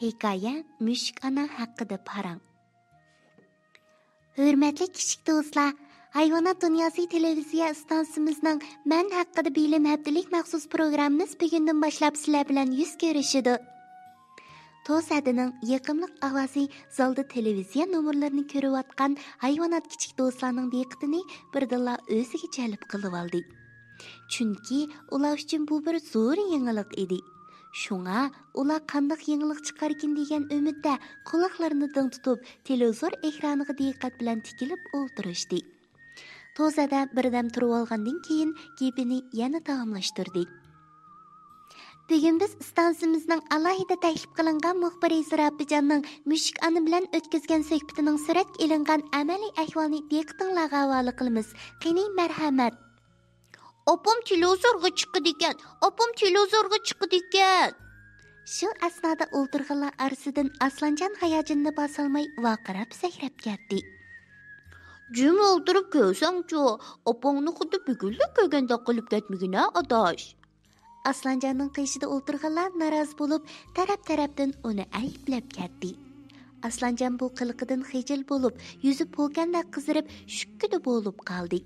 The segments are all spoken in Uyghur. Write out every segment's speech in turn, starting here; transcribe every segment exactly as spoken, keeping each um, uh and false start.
ھېكايە، مۈشۈك ئانا ھەققىدە پاراڭ. ھۆرمەتلىك كىچىك دوستلار، ھايۋانات دۇنياسى تېلېۋىزىيە ئىستانسىمىزنىڭ مەن ھەققىدە بىلىم ھەپتىلىك مەخسۇس پروگراممىمىز بۈگۈندىن باشلاپ سىلەر بىلەن يۈز كۆرۈشىدۇ. توسەدىنىڭ يېقىملىق ئاۋازى زالدا تېلېۋىزىيە نومۇرلىرىنى كۆرۈۋاتقان ھايۋانات كىچىك دوستلارنىڭ دىققىتىنى بىردىنلا ئۆزىگە جەلپ قىلىۋالدى. چۈنكى ئۇلار ئۈچۈن بۇ بىر زور يېڭىلىق ئىدى. شۇڭا ئۇلار قانداق يېڭىلىق چىقاركىن دېگەن ئۈمىدتە قۇلاقلىرىنى دىڭ تۇتۇپ، تېلېۋىزور ئېكرانىغا دىققەت بىلەن تىكىلىپ ئولتۇرۇشتى. توسەدە بىردەم تۇرۇۋالغاندىن كېيىن گېپىنى يەنە داۋاملاشتۇردى. بۈگۈن بىز ئىستانسىمىزنىڭ ئالاھىدە تەكلىپ قىلىنغان مۇخبىرى زىراپىجاننىڭ مۈشۈك ئانا بىلەن ئۆتكۈزگەن سۆھبىتىنىڭ سۈرەتكە ئېلىنغان ئەمەلىي ئەھۋالىنى دىققىتىڭلارغا ھاۋالە قىلىمىز. قېنى، مەرھەمەت. ئاپام تېلېۋىزورغا چىقىدىكەن، ئاپام تېلېۋىزورغا چىقىدىكەن. شۇ ئەسنادا ئولتۇرغانلار ئارىسىدىن ئاسلانجان ھاياجىنىنى باسالماي ۋارقىراپ سەكرەپ كەتتى. جىم ئولتۇرۇپ كۆرسەڭچۇ، ئاپاڭنى خۇددى بۈگۈنلا كۆرگەندەك قىلىپ كەتمىگىنە، ئاداش. ئاسلانجاننىڭ قېشىدا ئولتۇرغانلار نارازى بولۇپ، تەرەپ-تەرەپتىن ئۇنى ئەيىبلەپ كەتتى. ئاسلانجان بۇ قىلىقىدىن خىجىل بولۇپ، يۈزى پوكەندەك قىزىرىپ، شۈككىدە بولۇپ قالدى.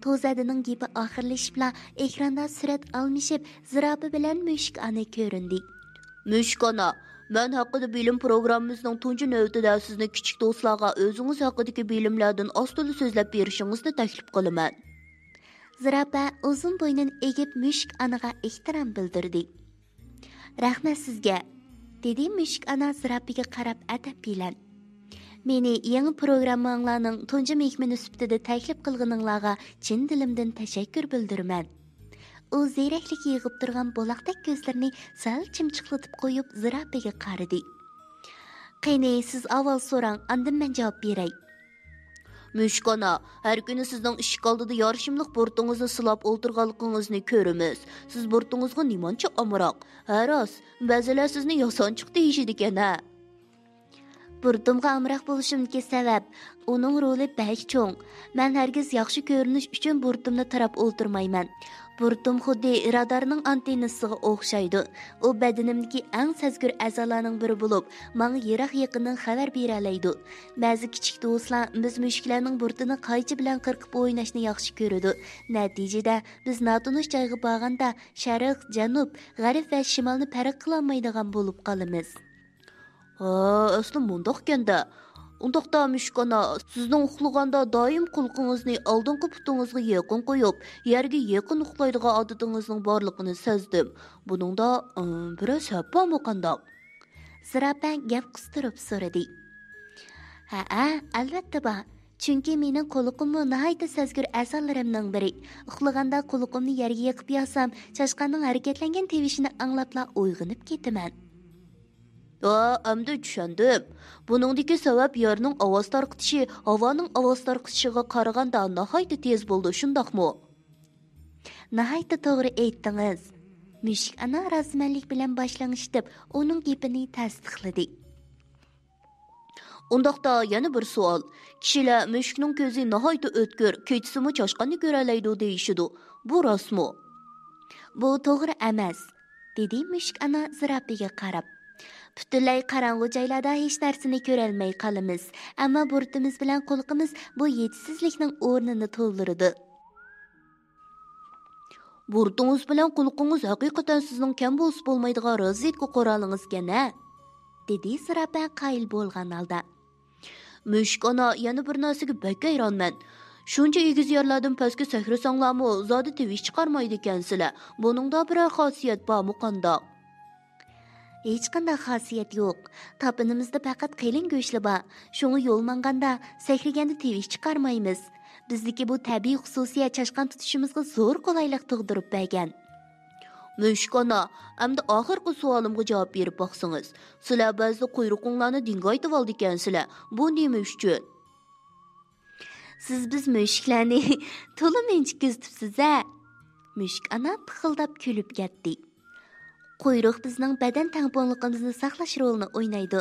توزادىنىڭ گېپى ئاخىرلىشىپلا، ئېكراندا سۈرەت ئالمىشىپ، زىراپە بىلەن مۈشۈك ئانا كۆرۈندى. مۈشۈك ئانا، مەن ھەققىدە بىلىم پروگراممىمىزنىڭ تۇنجى نۆۋىتىدە سىزنى كىچىك دوستلارغا ئۆزىڭىز ھەققىدىكى بىلىملەردىن ئاستىلا سۆزلەپ بېرىشىڭىزنى تەكلىپ قىلىمەن. زىراپە ئۇزۇن بوينىنى ئېگىپ، مۈشۈك ئانىغا ئېھتىرام بىلدۈردى. رەھمەت سىزگە، دېدى مۈشۈك ئانا زىراپىگە قاراپ ئەدەپ بىلەن. مېنى يېڭى پروگرامماڭلارنىڭ تۇنجى مېھمىنى سۈپىتىدە تەكلىپ قىلغىنىڭلارغا چىن دىلىمدىن تەشەككۈر بىلدۈرىمەن. ئۇ زېرەكلىك يىغىپ تۇرغان بولاقتەك كۆزلىرىنى سەل چىمچىقلىتىپ قويۇپ، زىراپىگە قارىدى. قېنى، سىز ئاۋۋال سوراڭ، ئاندىن مەن جاۋاب بېرەي. مۈشۈك ئانا، ھەر كۈنى سىزنىڭ ئىشىك ئالدىدا يارىشىملىق بۇرۇتىڭىزنى سىلاپ ئولتۇرغانلىقىڭىزنى كۆرىمىز. سىز بۇرۇتىڭىزغا نېمانچە ئامراق؟ ھە راست، بەزىلەر سىزنى ياسانچۇق دېيىشىدىكەن ھە. بۇرۇتۇمغا ئامراق بولۇشۇمدىكى سەۋەب، ئۇنىڭ رولى بەك چوڭ. مەن ھەرگىز ياخشى كۆرۈنۈش ئۈچۈن بۇرۇتۇمنى تاراپ ئولتۇرمايمەن. بۇرۇتۇم خۇددى رادارنىڭ ئانتېننىسىغا ئوخشايدۇ. ئۇ بەدىنىمدىكى ئەڭ سەزگۈر ئەزالارنىڭ بىرى بولۇپ، ماڭا يىراق يېقىندىن خەۋەر بېرەلەيدۇ. بەزى كىچىك دوستلار بىز مۈشۈكلەرنىڭ بۇرۇتىنى قايچا بىلەن قىرقىپ ئويناشنى ياخشى كۆرىدۇ. نەتىجىدە، بىز ناتونۇش جايغا بارغاندا، شەرق، جەنۇب، غەرب ۋە شىمالنى پەرق قىلالمايدىغان بولۇپ قالىمىز. ھا، ئەسلى مۇنداقكەن-دە. ئۇنداقتا مۈشۈك ئانا، سىزنىڭ ئۇخلىغاندا دائىم قۇلىقىڭىزنى ئالدىنقى پۇتىڭىزغا يېقىن قويۇپ، يەرگە يېقىن ئۇخلايدىغان ئادىتىڭىزنىڭ بارلىقىنى سەزدىم. بۇنىڭدا، ئىم، بىرەر سەۋەب بارمۇ قانداق؟ زىراپە گەپ قىستۇرۇپ سورىدى. ھەئە، ئەلۋەتتە بار. چۈنكى مېنىڭ قۇلىقىممۇ ناھايىتى سەزگۈر ئەزالىرىمنىڭ بىرى. ئۇخلىغاندا قۇلىقىمنى يەرگە يېقىپ ياتسام، چاشقاننىڭ ھەرىكەتلەنگەن تىۋىشىنى ئاڭلاپلا ئويغىنىپ كېتىمەن. ھا، ئەمدى چۈشەندىم. بۇنىڭدىكى سەۋەب يەرنىڭ ئاۋاز تارقىتىشى ھاۋانىڭ ئاۋاز تارقىتىشىغا قارىغاندا ناھايىتى تېز بولىدۇ، شۇنداقمۇ؟ ناھايىتى توغرا ئېيتتىڭىز. مۈشۈك ئانا رازىمەنلىك بىلەن باش لىڭشىتىپ، ئۇنىڭ گېپىنى تەستىقلىدى. ئۇنداقتا يەنە بىر سوئال. كىشىلەر مۈشۈكنىڭ كۆزى ناھايىتى ئۆتكۈر، كېچىسىمۇ چاشقاننى كۆرەلەيدۇ دېيىشىدۇ. بۇ راستمۇ؟ بۇ توغرا ئەمەس، دېدى مۈشۈك ئانا زىراپىگە قاراپ. پۈتۈنلەي قاراڭغۇ جايلاردا ھېچ نەرسىنى كۆرەلمەي قالىمىز. ئەمما بۇرۇتىمىز بىلەن قۇلىقىمىز بۇ يېتىشسىزلىكنىڭ ئورنىنى تولدۇرىدۇ. بۇرۇتىڭىز بىلەن قۇلىقىڭىز ھەقىقەتەن سىزنىڭ كەم بولسا بولمايدىغان رازۋېدكا قورالىڭىزكەن ھە؟ دېدى زىراپە قايىل بولغان ھالدا. مۈشۈك ئانا، يەنە بىر نەرسىگە بەك ھەيرانمەن. شۇنچە ئېگىز يەرلەردىن پەسكە سەكرىسەڭلارمۇ زادى تىۋىش چىقارمايدىكەنسىلەر. بۇنىڭدا بىرەر خاسىيەت بارمۇ قانداق؟ ھېچقانداق خاسىيەت يوق. تاپىنىمىزدا پەقەت قېلىن گۆشلا بار. شۇڭا يول ماڭغاندا، سەكرىگەندە تىۋىش چىقارمايمىز. بىزدىكى بۇ تەبىئىي خۇسۇسىيەت چاشقان تۇتۇشىمىزغا زور قولايلىق تۇغدۇرۇپ بەرگەن. مۈشۈك ئانا، ئەمدى ئاخىرقى سوئالىمغا جاۋاب بېرىپ باقسىڭىز. سىلەر بەزىدە قۇيرۇقۇڭلارنى دىڭگايتىۋالىدىكەنسىلەر. بۇ نېمە ئۈچۈن؟ سىز بىز مۈشۈكلەرنى تولىمۇ ئىنچىكە كۆزىتىپسىز ھە؟ مۈشۈك ئانا پىخىلداپ كۈلۈپ كەتتى. قۇيرۇق بىزنىڭ بەدەن تەڭپۇڭلۇقىمىزنى ساقلاش رولىنى ئوينايدۇ.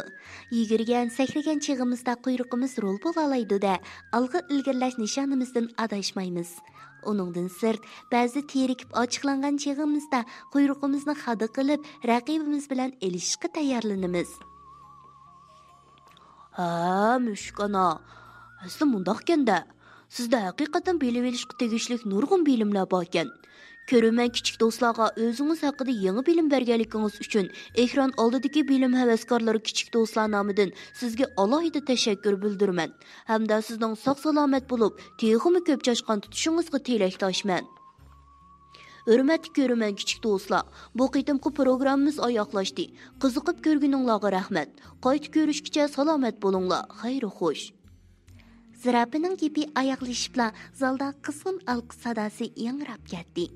يۈگۈرگەن، سەكرىگەن چېغىمىزدا قۇيرۇقىمىز رول بولالايدۇ-دە، ئالغا ئىلگىرىلەش نىشانىمىزدىن ئاداشمايمىز. ئۇنىڭدىن سىرت، بەزىدە تېرىكىپ ئاچچىقلانغان چېغىمىزدا قۇيرۇقىمىزنى خادا قىلىپ، رەقىبىمىز بىلەن ئېلىشىشقا تەييارلىنىمىز. ھە، مۈشۈك ئانا. ئەسلى مۇنداقكەن-دە. سىزدە ھەقىقەتەن بىلىۋېلىشقا تېگىشلىك نۇرغۇن بىلىملەر باركەن. كۆرۈرمەن كىچىك دوستلارغا ئۆزىڭىز ھەققىدە يېڭى بىلىم بەرگەنلىكىڭىز ئۈچۈن ئېكران ئالدىدىكى بىلىم ھەۋەسكارلىرى كىچىك دوستلار نامىدىن سىزگە ئالاھىدە تەشەككۈر بىلدۈرىمەن ھەمدە سىزنىڭ ساق-سالامەت بولۇپ، تېخىمۇ كۆپ چاشقان تۇتۇشىڭىزغا تىلەكداشمەن. ھۆرمەتلىك كۆرۈرمەن كىچىك دوستلار، بۇ قېتىمقى پروگراممىمىز ئاياغلاشتى. قىزىقىپ كۆرگىنىڭلارغا رەھمەت. قايتا كۆرۈشكىچە سالامەت بولۇڭلار. خەير خوش. زىراپىنىڭ گېپى ئاياغلىشىپلا زالدا قىزغىن ئالقىش ساداسى ياڭراپ كەتتى.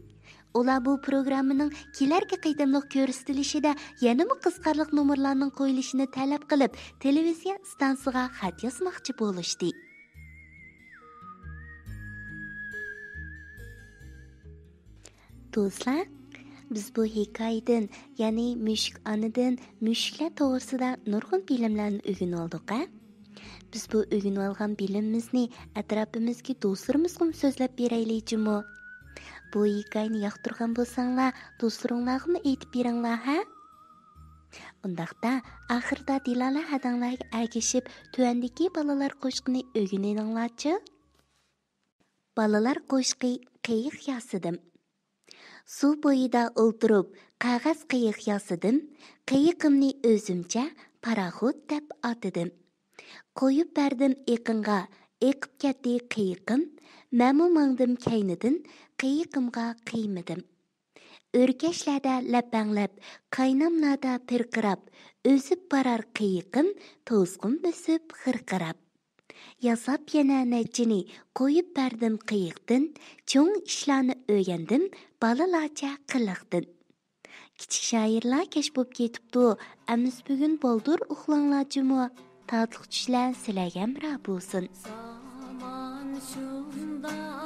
ئۇلار بۇ پروگراممىنىڭ كېلەركى قېتىملىق كۆرسىتىلىشىدە يەنىمۇ قىزىقارلىق نومۇرلارنىڭ قويۇلۇشىنى تەلەپ قىلىپ، تېلېۋىزىيە ئىستانسىسىغا خەت يازماقچى بولۇشتى. دوستلار، بىز بۇ ھېكايىدىن، يەنى مۈشۈك ئانىدىن مۈشۈكلەر توغرىسىدا نۇرغۇن بىلىملەرنى ئۆگىنىۋالدۇق، ھە؟ بىز بۇ ئۆگىنىۋالغان بىلىمىمىزنى ئەتراپىمىزدىكى دوستلىرىمىزغىمۇ سۆزلەپ بېرەيلى جۇمۇ. بۇ ھېكايىنى ياقتۇرغان بولساڭلار، دوستلىرىڭلارغىمۇ ئېيتىپ بېرىڭلار، ھە؟ ئۇنداقتا، ئاخىرىدا دىلالە ھەدەڭلەرگە ئەگىشىپ، تۆۋەندىكى بالىلار قوشىقىنى ئۆگىنىڭلارچۇ. بالىلار قوشىقى. قېيىق ياسىدىم. سۇ بويىدا ئولتۇرۇپ، قەغەز قېيىق ياسىدىم. قېيىقىمنى ئۆزۈمچە پاراخوت دەپ ئاتىدىم. قويۇپ بەردىم ئېقىنغا، ئېقىپ كەتتى قېيىقىم. مەنمۇ ماڭدىم كەينىدىن، قېيىقىمغا قىيمىدىم. ئۆركەشلەردە لەپەڭلەپ، قايناملاردا پىرقىراپ، ئۈزۈپ بارار قېيىقىم، توزغۇن بۆسۈپ غىرقىراپ. ياساپ يەنە نەچچىنى، قويۇپ بەردىم قېيىقتىن، چوڭ ئىشلارنى ئۆگەندىم، بالىلارچە قىلىقتىن. كىچىك شائىرلار كەچ بوپ كېتىپتۇ، ئەمىسە بۈگۈن بالدۇر ئۇخلاڭلار جۇمۇ. تاتلىق چۈشلەر سىلەرگە ھەمراھ بولسۇن. زامان شۇنداق